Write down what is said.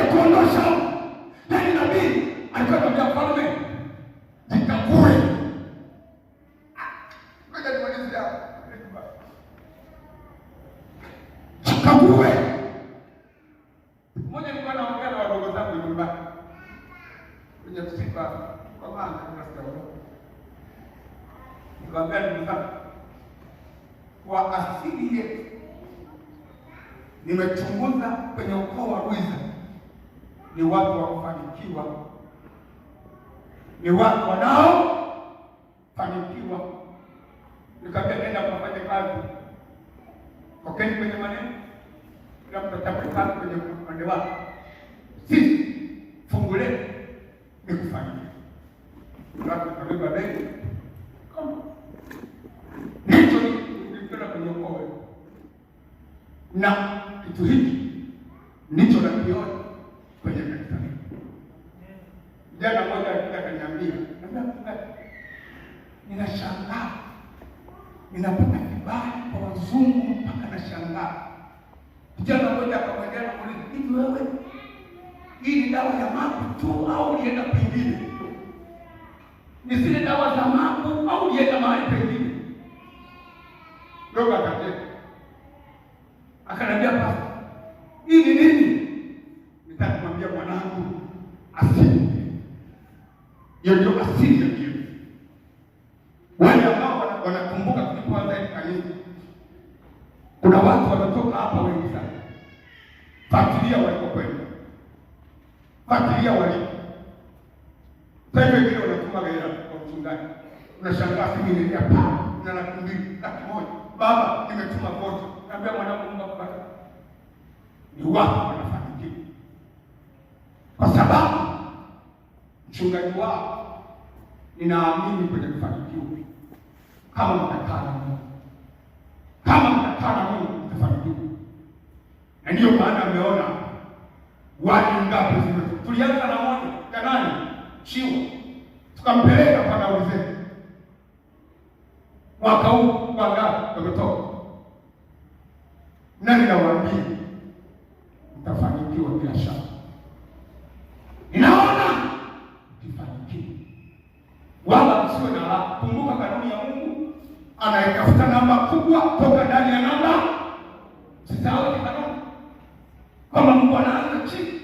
Haijatuondosha. Yaani nabii alikuwa anamwambia mfalme, jikague. Ngoja nimalizie hapo. Jikague. Mmoja nilikuwa naongea na wadogo zangu nyumbani kwenye msiba kwa maana kabla sijaondoka, nikamwambia ndugu zangu, kwa asili yetu nimechunguza kwenye ukoo wa Rwiza ni watu wa kufanikiwa, ni watu wanaofanikiwa. Nikamwambia nenda kufanya kazi, tokeni kwenye maneno, kila mtu achape kazi kwenye upande wake. Sisi fungu letu ni kufanikiwa. Watu kabeba begi kama ndicho nilikiona kwenye ukoo wetu, na kitu hiki ndicho nakiona kwenye kanisa letu. Kijana mmoja alikuja akaniambia, naambia mchungaji, ninashangaa ninapata kibali kwa wazungu mpaka nashangaa. Kijana mmoja akamwendea na kuuliza, hivi wewe, hii ni dawa ya mapu tu au ulienda kwingine? Ni zile dawa za mapu au ulienda mahali pengine? Dogo akacheka akaniambia, pastor, hii ni nini? Nitaka kumwambia mwanangu, asili hiyo ndio asili ya Mungu. Wale ambao wanakumbuka tulipoanza hili kanisa, kuna watu wanatoka hapa wengi sana. Fuatilia walikokwenda, fuatilia waliko. Sasa hivi wengine wanatuma hela kwa mchungaji, unashangaa simu inaingia pa na 200,000, 100,000, baba, nimetuma vocha. Naambia mwanangu, Mungu akubariki. Ni watu wanafanikiwa kwa sababu mchungaji wao, ninaamini kwenye kufanikiwa. Kama mtakaa na Mungu, kama mtakaa na Mungu mtafanikiwa. Na ndiyo maana mmeona wali ngapi zime. Tulianza na moja Kanani Chiwa, tukampeleka kwa nauli zetu. Mwaka huu wangapi wametoka? Nani nawaambia mtafanikiwa bila shaka. Ninaona mkifanikiwa, wala msiwe na haraka. Kumbuka kanuni ya Mungu, anayetafuta namba kubwa toka ndani ya namba. Usisahau hii kanuni kwamba Mungu anaanza chini.